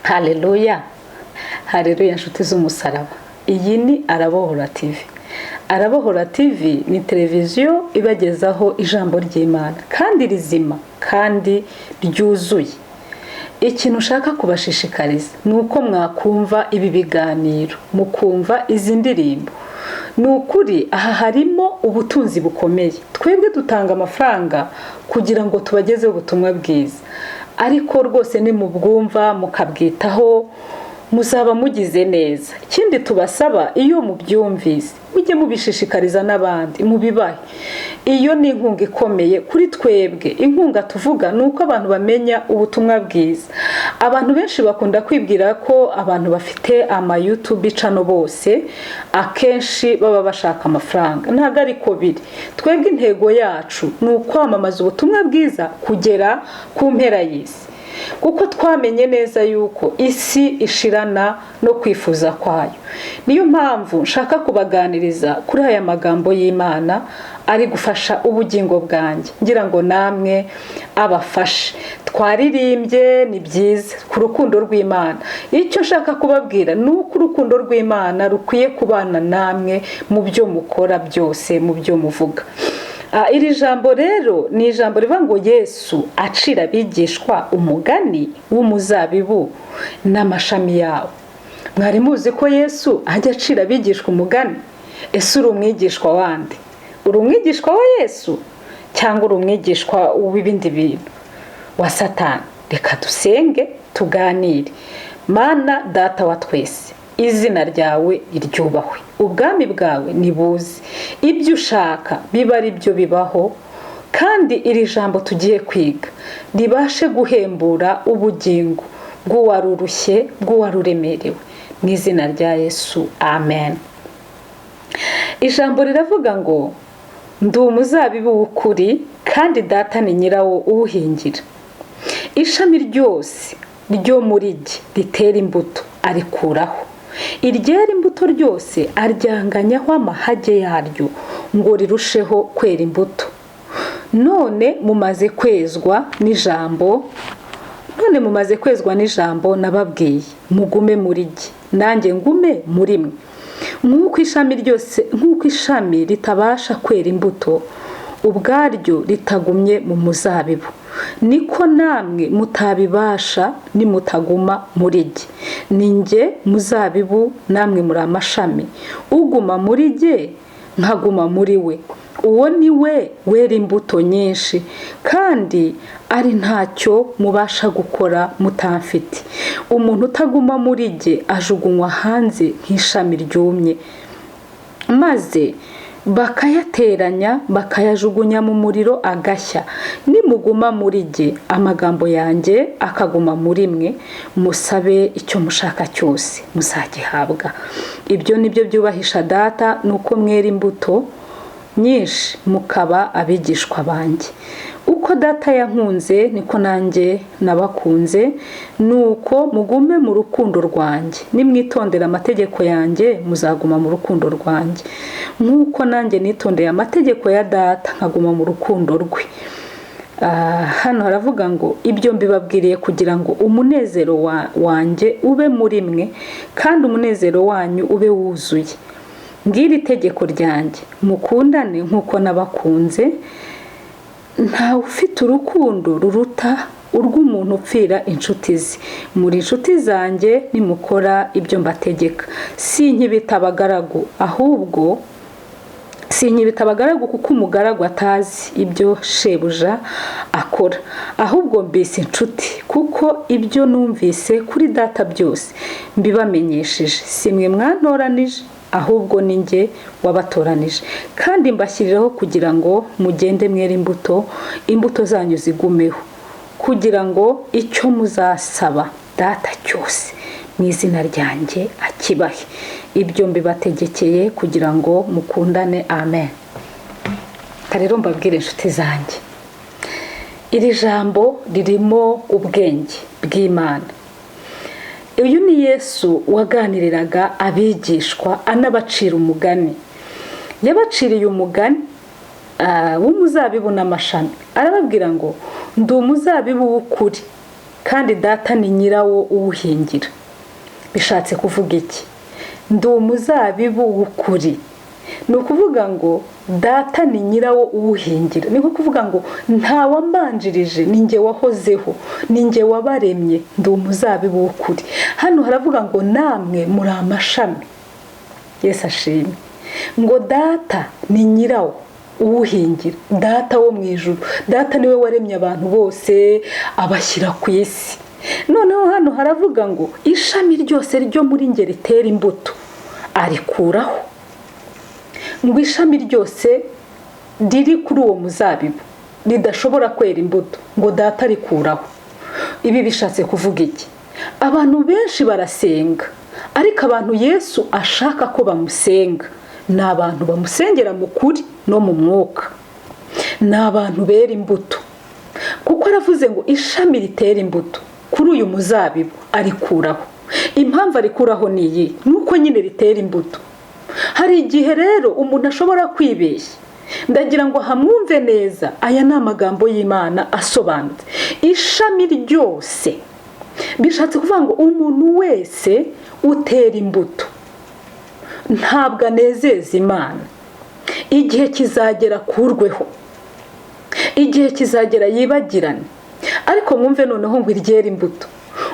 Haleluya, haleluya, nshuti z'umusaraba. Iyi ni Arabohora TV. Arabohora TV ni televiziyo ibagezaho ijambo ry'Imana kandi rizima kandi ryuzuye. Ikintu ushaka kubashishikariza ni uko mwakumva ibi biganiro, mukumva izi ndirimbo. Ni ukuri aha harimo ubutunzi bukomeye. Twebwe dutanga amafaranga kugira ngo tubagezeho ubutumwa bwiza, ariko rwose nimubwumva mukabwitaho muzaba mugize neza. Ikindi tubasaba, iyo mubyumvise mujye mubishishikariza n'abandi, mubibahe. Iyo ni inkunga ikomeye kuri twebwe. Inkunga tuvuga ni uko abantu bamenya ubutumwa bwiza. Abantu benshi bakunda kwibwira ko abantu bafite ama YouTube channel bose akenshi baba bashaka amafaranga. Ntabwo ariko biri. Twebwe intego yacu ni ukwamamaza ubutumwa bwiza kugera ku mpera y'isi, kuko twamenye neza yuko isi ishirana no kwifuza kwayo. Niyo mpamvu nshaka kubaganiriza kuri aya magambo y'Imana ari gufasha ubugingo bwanjye, ngira ngo namwe abafashe. Twaririmbye, ni byiza, ku rukundo rw'Imana. Icyo nshaka kubabwira ni uko urukundo rw'Imana rukwiye kubana namwe mu byo mukora byose, mu byo muvuga. Iri jambo rero ni ijambo rivuga ngo Yesu acira abigishwa umugani w'umuzabibu n'amashami yawo. Mwari muzi ko Yesu ajya acira abigishwa umugani? Ese uri umwigishwa wande? Uri umwigishwa wa Yesu cyangwa uri umwigishwa w'ibindi bintu, wa Satani? Reka dusenge tuganire. Mana Data wa twese, izina ryawe niryubahwe, ubwami bwawe nibuze, ibyo ushaka biba ari byo bibaho, kandi iri jambo tugiye kwiga ribashe guhembura ubugingo bw'uwarurushye, bw'uwaruremerewe, mu izina rya Yesu, amen. Ijambo riravuga ngo ndi umuzabibu w'ukuri kandi Data ni nyirawo uwuhingira. Ishami ryose ryo muri jye ritera imbuto arikuraho, iryera imbuto ryose aryanganyaho amahage yaryo ngo rirusheho kwera imbuto. None mumaze kwezwa n'ijambo, none mumaze kwezwa n'ijambo nababwiye. Mugume muri jye, nanjye ngume muri mwe. Nk'uko ishami ryose, nk'uko ishami ritabasha kwera imbuto ubwaryo ritagumye mu muzabibu, niko namwe mutabibasha nimutaguma muri jye. Ni jye muzabibu, namwe muri amashami. Uguma muri jye nkaguma muri we, uwo ni we wera imbuto nyinshi, kandi ari ntacyo mubasha gukora mutamfite. Umuntu utaguma muri jye ajugunywa hanze nk'ishami ryumye, maze bakayateranya bakayajugunya mu muriro agashya. Nimuguma muri jye, amagambo yanjye akaguma muri mwe, musabe icyo mushaka cyose muzagihabwa. Ibyo ni byo byubahisha Data, ni uko mwera imbuto nyinshi mukaba abigishwa banjye. Uko Data yankunze niko nanjye nabakunze, nuko mugume mu rukundo rwanjye. Nimwitondera amategeko yanjye muzaguma mu rukundo rwanjye, nk'uko nanjye nitondeye amategeko ya Data nkaguma mu rukundo rwe. Hano haravuga ngo ibyo mbibabwiriye kugira ngo umunezero wanjye ube muri mwe, kandi umunezero wanyu ube wuzuye. Ngiri itegeko ryanjye, mukundane nk'uko nabakunze. Ntawe ufite urukundo ruruta urw'umuntu upfira inshuti ze. Muri inshuti zanjye nimukora ibyo mbategeka. Sinkibita abagaragu, ahubwo sinkibita abagaragu kuko umugaragu atazi ibyo shebuja akora, ahubwo mbise inshuti kuko ibyo numvise kuri Data byose mbibamenyesheje. Si mwe mwantoranije, ahubwo ni njye wabatoranije, kandi mbashyiriraho kugira ngo mugende mwere imbuto, imbuto zanyu zigumeho, kugira ngo icyo muzasaba Data cyose mu izina ryanjye akibahe. Ibyo mbibategekeye kugira ngo mukundane. Amen. Rero mbabwire inshuti zanjye, iri jambo ririmo ubwenge bw'Imana. Uyu ni Yesu waganiriraga abigishwa anabacira umugani. Yabaciriye umugani w'umuzabibu n'amashami, arababwira ngo ndi umuzabibu w'ukuri Kandi Data ni nyirawo uwuhingira. Bishatse kuvuga iki? Ndi umuzabibu w'ukuri. Ni ukuvuga ngo Data ni nyirawo uwuhingira. Ni nko kuvuga ngo ntawambanjirije, ni njye wahozeho, ni njye wabaremye, ndi umuzabibu w'ukuri. Hano haravuga ngo namwe muri amashami. Yesu ashimwe. Ngo Data ni nyirawo uwuhingira, Data wo mu ijuru. Data niwe waremye abantu bose abashyira ku isi. Noneho hano haravuga ngo ishami ryose ryo muri nge ritera imbuto arikuraho. Ngo ishami ryose riri kuri uwo muzabibu ridashobora kwera imbuto, ngo Data arikuraho. Ibi bishatse kuvuga iki? Abantu benshi barasenga, ariko abantu Yesu ashaka ko bamusenga ni abantu bamusengera mu kuri no mu mwuka, ni abantu bera imbuto. Kuko aravuze ngo ishami ritera imbuto kuri uyu muzabibu arikuraho. Impamvu arikuraho ni iyi, ni uko nyine ritera imbuto. Hari igihe rero umuntu ashobora kwibeshya. Ndagira ngo hamwumve neza, aya ni amagambo y'Imana asobanutse. Ishami ryose bishatse kuvuga ngo umuntu wese utera imbuto ntabwo anezeza Imana. Igihe kizagera akurweho, igihe kizagera yibagirane. Ariko mwumve noneho ngo iryera imbuto,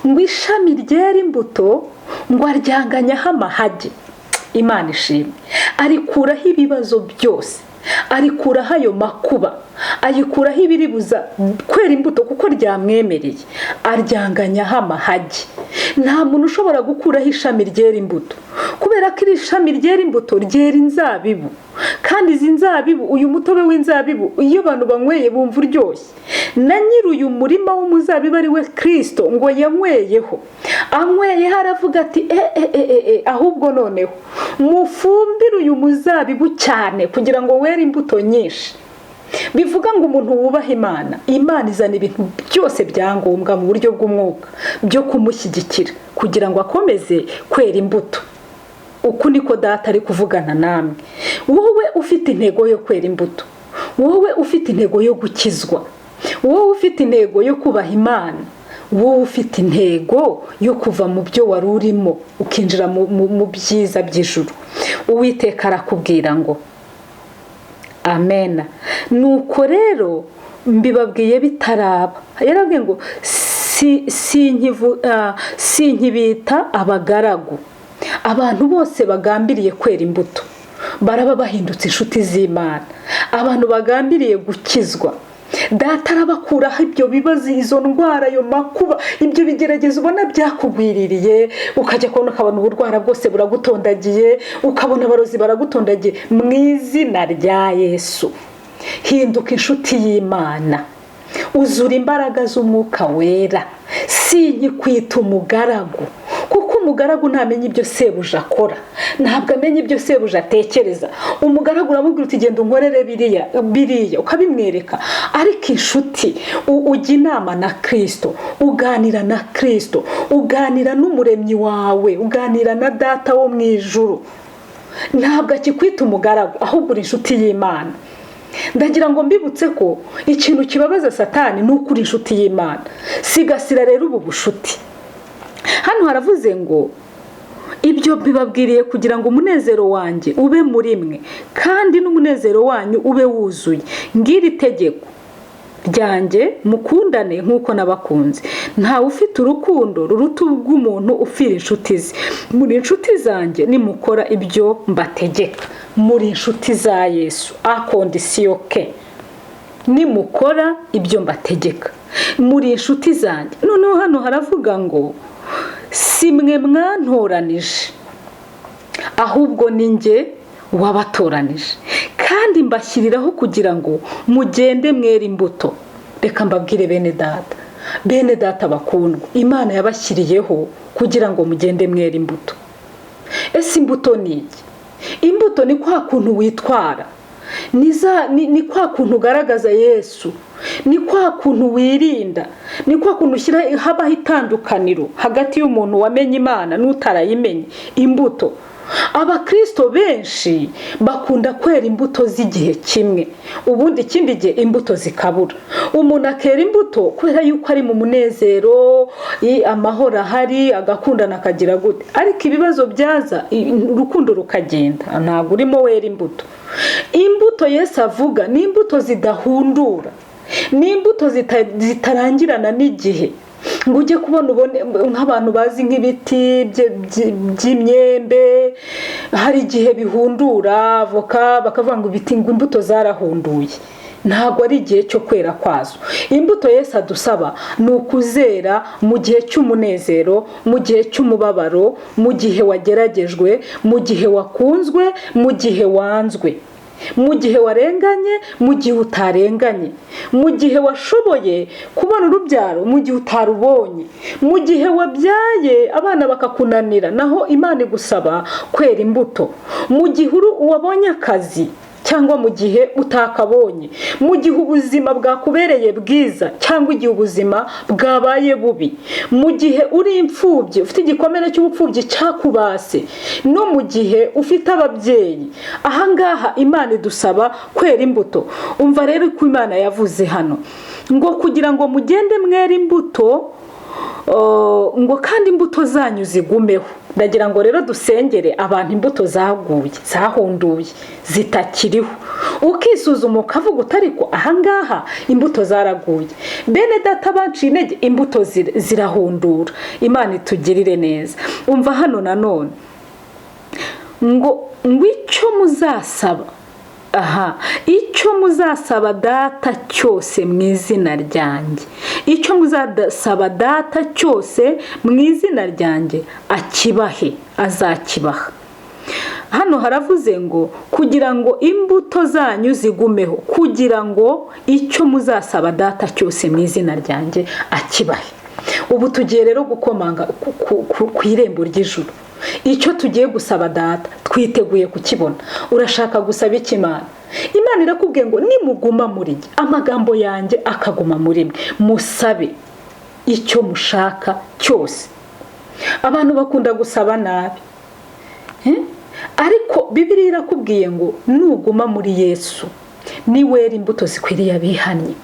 ngo ishami ryera imbuto ngo aryanganyaho amahage. Imana ishimwe. Arikuraho ibibazo byose, arikuraho ayo makuba, ayikuraho ibiribuza kwera imbuto kuko ryamwemereye, aryanganyaho amahage. Nta muntu ushobora gukuraho ishami ryera imbuto, kubera ko iri shami ryera imbuto ryera inzabibu, kandi izi nzabibu, uyu mutobe w'inzabibu, iyo abantu banyweye bumva uryoshye. Na nyiri uyu murima w'umuzabibu ari we Kristo, ngo yanyweyeho, anyweyeho aravuga ati ahubwo noneho mufumbire uyu muzabibu cyane kugira ngo were imbuto nyinshi. Bivuga ngo umuntu wubaha Imana, Imana izana ibintu byose byangombwa mu buryo bw'umwuka byo kumushyigikira kugira ngo akomeze kwera imbuto. Uku niko Data ari kuvugana namwe. Wowe ufite intego yo kwera imbuto, wowe ufite intego yo gukizwa, wowe ufite intego yo kubaha Imana, wowe ufite intego yo kuva mu byo wari urimo ukinjira mu byiza by'ijuru, Uwiteka arakubwira ngo amena. Nuko rero mbibabwiye bitaraba. Yarabwiye ngo sinkibita abagaragu. Abantu bose bagambiriye kwera imbuto baraba bahindutse inshuti z'Imana. Abantu bagambiriye gukizwa, Data arabakuraho ibyo bibazo, izo ndwara, ayo makuba, ibyo bigerageza ubona byakugwiririye, ukajya kubona ukabona uburwara bwose buragutondagiye, ukabona abarozi baragutondagiye. Mu izina rya Yesu, hinduka inshuti y'Imana, uzura imbaraga z'umwuka wera. Sinkikwita umugaragu, kuko umugaragu ntamenya ibyo sebuja akora, ntabwo amenya ibyo sebuja atekereza. Umugaragu uramubwira uti genda unkorere biriya biriya, ukabimwereka. Ariko inshuti, ujya inama na Kristo, uganira na Kristo, uganira n'umuremyi wawe, uganira na Data wo mu ijuru. Ntabwo akikwita umugaragu, ahubwo uri inshuti y'Imana. Ndagira ngo mbibutse ko ikintu kibabaza Satani ni uko uri inshuti y'Imana. Sigasira rero ubu bushuti. Hano haravuze ngo ibyo mbibabwiriye kugira ngo umunezero wanjye ube muri mwe, kandi n'umunezero wanyu ube wuzuye. Ngiri tegeko ryanjye, mukundane nk'uko nabakunze. Ntawe ufite urukundo ruruta urw'umuntu upfira inshuti ze. Muri inshuti zanjye nimukora ibyo mbategeka. Muri inshuti za Yesu à condition que nimukora ibyo mbategeka, muri inshuti zanjye. Noneho hano haravuga ngo si mwe mwantoranije, ahubwo ni njye wabatoranije, kandi mbashyiriraho kugira ngo mugende mwere imbuto. Reka mbabwire bene Data, bene Data bakundwa, Imana yabashyiriyeho kugira ngo mugende mwere imbuto. Ese imbuto ni iki? Imbuto ni kwa kuntu witwara, ni kwa kuntu ugaragaza Yesu, ni kwa kuntu wirinda, ni kwa kuntu ushyira habaho itandukaniro hagati y'umuntu wamenye Imana n'utarayimenye. Imbuto Abakristo benshi bakunda kwera imbuto z'igihe kimwe, ubundi ikindi gihe imbuto zikabura. Umuntu akera imbuto kubera yuko ari mu munezero, amahoro ahari, agakundana, akagira gute, ariko ibibazo byaza urukundo rukagenda, ntabwo urimo wera imbuto. Imbuto Yesu avuga ni imbuto zidahundura, ni imbuto zitarangirana n'igihe, ngo ujye kubona ubone nk'abantu bazi nk'ibiti by'imyembe, hari igihe bihundura, avoka, bakavuga ngo ibiti, ngo imbuto zarahunduye. Ntabwo ari igihe cyo kwera kwazo. Imbuto Yesu adusaba ni ukuzera mu gihe cy'umunezero, mu gihe cy'umubabaro, mu gihe wageragejwe, mu gihe wakunzwe, mu gihe wanzwe, mu gihe warenganye, mu gihe utarenganye, mu gihe washoboye kubona urubyaro, mu gihe utarubonye, mu gihe wabyaye abana bakakunanira, naho Imana igusaba kwera imbuto, mu gihe wabonye akazi cyangwa mu gihe utakabonye, mu gihe ubuzima bwakubereye bwiza cyangwa igihe ubuzima bwabaye bubi, mu gihe uri imfubyi ufite igikomere cy'ubupfubyi cyakubase, no mu gihe ufite ababyeyi. Ahangaha Imana idusaba kwera imbuto. Umva rero ko Imana yavuze hano ngo kugira ngo mugende mwere imbuto, ngo kandi imbuto zanyu zigumeho. Ndagira ngo rero dusengere abantu imbuto zaguye, zahunduye, zitakiriho. Ukisuzuma ukavuga uti ariko ahangaha imbuto zaraguye, bene data banciye intege, imbuto zirahundura. Imana itugirire neza. Umva hano nanone ngo icyo muzasaba, aha, icyo muzasaba Data cyose mu izina ryanjye, icyo muzasaba Data cyose mu izina ryanjye akibahe, azakibaha. Hano haravuze ngo kugira ngo imbuto zanyu zigumeho, kugira ngo icyo muzasaba Data cyose mu izina ryanjye akibahe. Ubu tugiye rero gukomanga ku irembo ry'ijuru. Icyo tugiye gusaba Data twiteguye kukibona. Urashaka gusaba iki Imana? Imana irakubwiye ngo nimuguma muri njye, amagambo yanjye akaguma muri mwe, musabe icyo mushaka cyose. Abantu bakunda gusaba nabi, ariko Bibiliya irakubwiye ngo nuguma muri Yesu, niwera imbuto zikwiriye abihannye,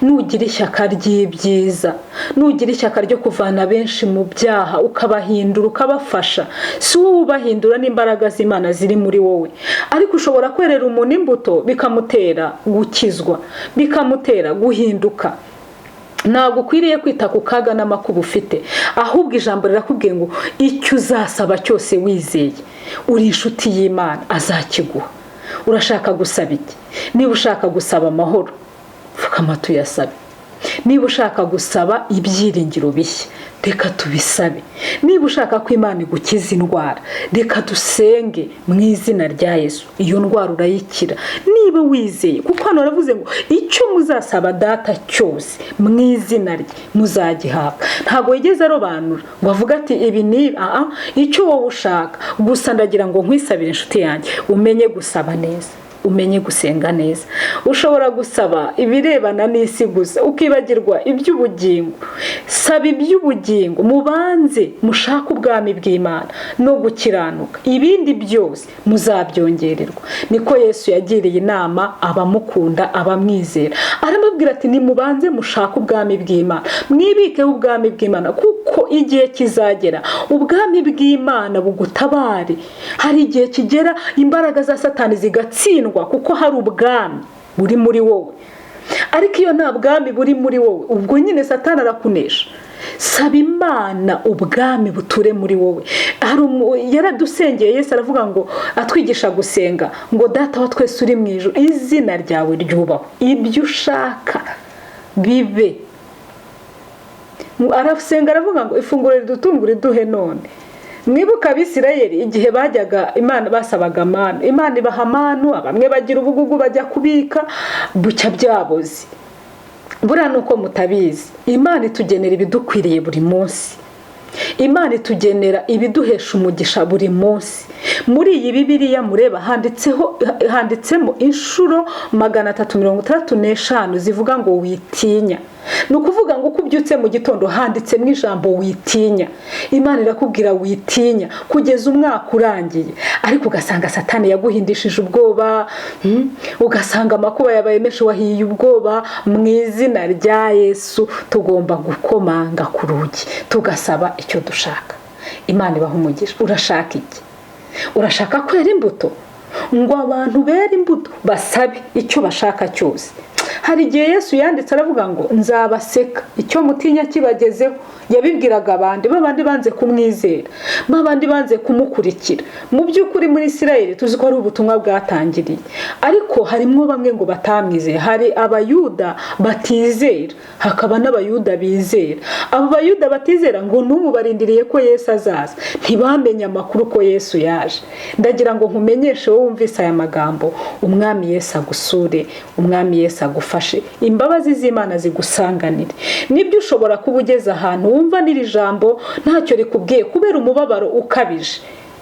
nugira ishyaka ry'ibyiza, nugira ishyaka ryo kuvana benshi mu byaha, ukabahindura, ukabafasha, si wowe ubahindura, n'imbaraga z'Imana ziri muri wowe. Ariko ushobora kwerera umuntu imbuto bikamutera gukizwa, bikamutera guhinduka. Ntabwo ukwiriye kwita ku kaga n'amakuba ufite, ahubwo ijambo rirakubwiye ngo icyo uzasaba cyose wizeye, uri inshuti y'Imana, azakiguha. Urashaka gusaba iki? Niba ushaka gusaba amahoro, pfukama tuyasabe. Niba ushaka gusaba ibyiringiro bishya, reka tubisabe. Niba ushaka ko Imana igukiza indwara, reka dusenge mu izina rya Yesu, iyo ndwara urayikira niba wizeye. Kuko hano baravuze ngo icyo muzasaba Data cyose mu izina rye muzagihabwa. Ntabwo yigeze arobanura ngo avuge ati ibi ni aha, icyo wowe ushaka. Gusa ndagira ngo nkwisabire, inshuti yanjye, umenye gusaba neza, umenye gusenga neza. Ushobora gusaba ibirebana n'isi gusa, ukibagirwa iby'ubugingo. Saba iby'ubugingo, mubanze mushake ubwami bw'Imana no gukiranuka, ibindi byose muzabyongererwa. Niko Yesu yagiriye inama abamukunda, abamwizera, aramubwira ati nimubanze mushake ubwami bw'Imana, mwibikeho ubwami bw'Imana, kuko igihe kizagera ubwami bw'Imana bugutabare. Hari igihe kigera imbaraga za Satani zigatsindwa kuko hari ubwami buri muri wowe. Ariko iyo nta bwami buri muri wowe, ubwo nyine Satani arakunesha. Saba Imana ubwami buture muri wowe. Yaradusengeye Yesu, aravuga ngo, atwigisha gusenga ngo Data wa twese uri mu ijuru, izina ryawe ryubahwe, ibyo ushaka bibe. Arasenga aravuga ngo ifunguro ridutunga uriduhe none. Mwibuka Abisirayeli igihe bajyaga Imana basabaga manu, Imana ibaha manu, bamwe bagira ubugugu bajya kubika bucya byaboze. Buriya ni uko mutabizi, Imana itugenera ibidukwiriye buri munsi. Imana itugenera ibiduhesha umugisha buri munsi. Muri iyi Bibiliya mureba handitsemo inshuro 365 zivuga ngo witinya. Ni ukuvuga ngo uko ubyutse mu gitondo handitsemo ijambo witinya. Imana irakubwira witinya kugeza umwaka urangiye, ariko ugasanga Satani yaguhindishije ubwoba, ugasanga amakuba yabaye menshi, wahiye ubwoba. Mu izina rya Yesu tugomba gukomanga ku rugi tugasaba icyo dushaka. Imana ibaha umugisha. Urashaka iki? Urashaka kwera imbuto? Ngo abantu bera imbuto basabe icyo bashaka cyose. Hari igihe Yesu yanditse aravuga ngo nzabaseka icyo mutinya kibagezeho. Yabibwiraga abandi babandi banze kumwizera, babandi banze kumukurikira. Mu by'ukuri muri Isirayeli tuzi ko ari ubutumwa bwatangiriye, ariko harimo bamwe ngo batamwizeye. Hari abayuda batizera, hakaba n'abayuda bizera. Abo bayuda batizera ngo n'ubu barindiriye ko Yesu azaza, ntibamenye amakuru ko Yesu yaje. Ndagira ngo nkumenyeshe wowe wumvise aya magambo, Umwami Yesu agusure, Umwami Yesu agufashe, imbabazi z'Imana zigusanganire. Nibyo, ushobora kuba ugeze ahantu wumva n'iri jambo ntacyo rikubwiye kubera umubabaro ukabije.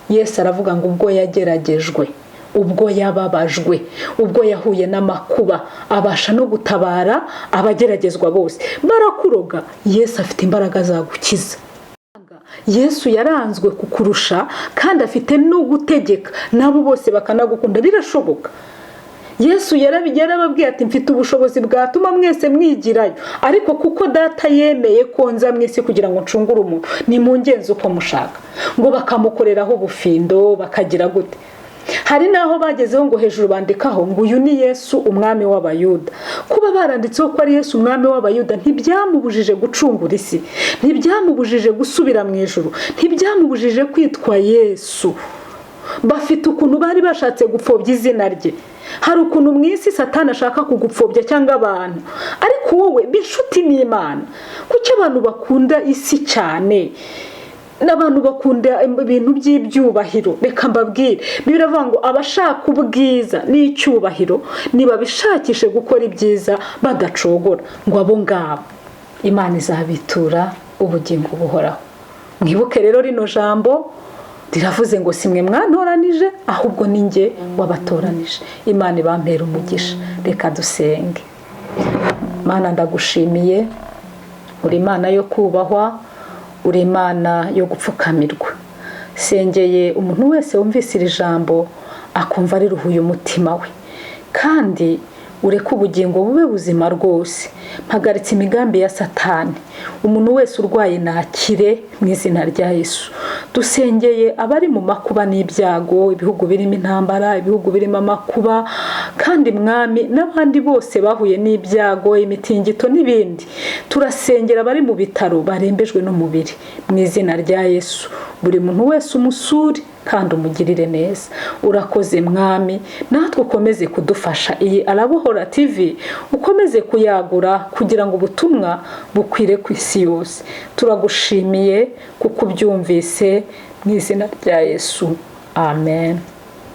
Yesu aravuga ngo ubwo yageragejwe, ubwo yababajwe, ubwo yahuye n'amakuba, abasha no gutabara abageragezwa bose. Barakuroga, Yesu afite imbaraga zagukiza. Yesu yaranzwe kukurusha kandi afite no gutegeka nabo bose bakanagukunda, birashoboka. Yesu yarababwiye ati mfite ubushobozi bwatuma mwese mwigirayo, ariko kuko data yemeye ko nza mu isi kugira ngo ncungure umuntu, ni mu ngenzi uko mushaka. Ngo bakamukoreraho ubufindo, bakagira gute. Hari n'aho bagezeho ngo hejuru bandikaho ngo uyu ni Yesu umwami w'abayuda. Kuba baranditseho ko ari Yesu umwami w'abayuda ntibyamubujije gucungura isi, ntibyamubujije gusubira mu ijuru, ntibyamubujije kwitwa Yesu. Bafite ukuntu bari bashatse gupfobya izina rye. Hari ukuntu mu isi Satani ashaka kugupfobya cyangwa abantu, ariko wowe b'inshuti n'Imana. Kuki abantu bakunda isi cyane n'abantu bakunda ibintu by'ibyubahiro? Reka mbabwire, biravuga ngo abashaka ubwiza n'icyubahiro nibabishakishe gukora ibyiza badacogora, ngo abo ngabo Imana izabitura ubugingo buhoraho. Mwibuke rero rino jambo riravuze ngo si mwe mwantoranije, ahubwo ni njye wabatoranije. Imana ibampera umugisha. Reka dusenge. Mana, ndagushimiye, uri Imana yo kubahwa, uri Imana yo gupfukamirwa. Sengeye umuntu wese wumvise iri jambo akumva riruhuye umutima we, kandi ureke ubugingo bube buzima rwose. Mpagaritse imigambi ya Satani. Umuntu wese urwaye nakire mu izina rya Yesu. Dusengeye abari mu makuba n'ibyago, ibihugu birimo intambara, ibihugu birimo amakuba, kandi Mwami n'abandi bose bahuye n'ibyago, imitingito n'ibindi. Turasengera abari mu bitaro barembejwe n'umubiri mu izina rya Yesu. Buri muntu wese umusure kandi umugirire neza. Urakoze Mwami, natwe ukomeze kudufasha. Iyi Arabohora TV ukomeze kuyagura kugira ngo ubutumwa bukwire ku isi yose. Turagushimiye kuko ubyumvise mu izina rya Yesu. Amen.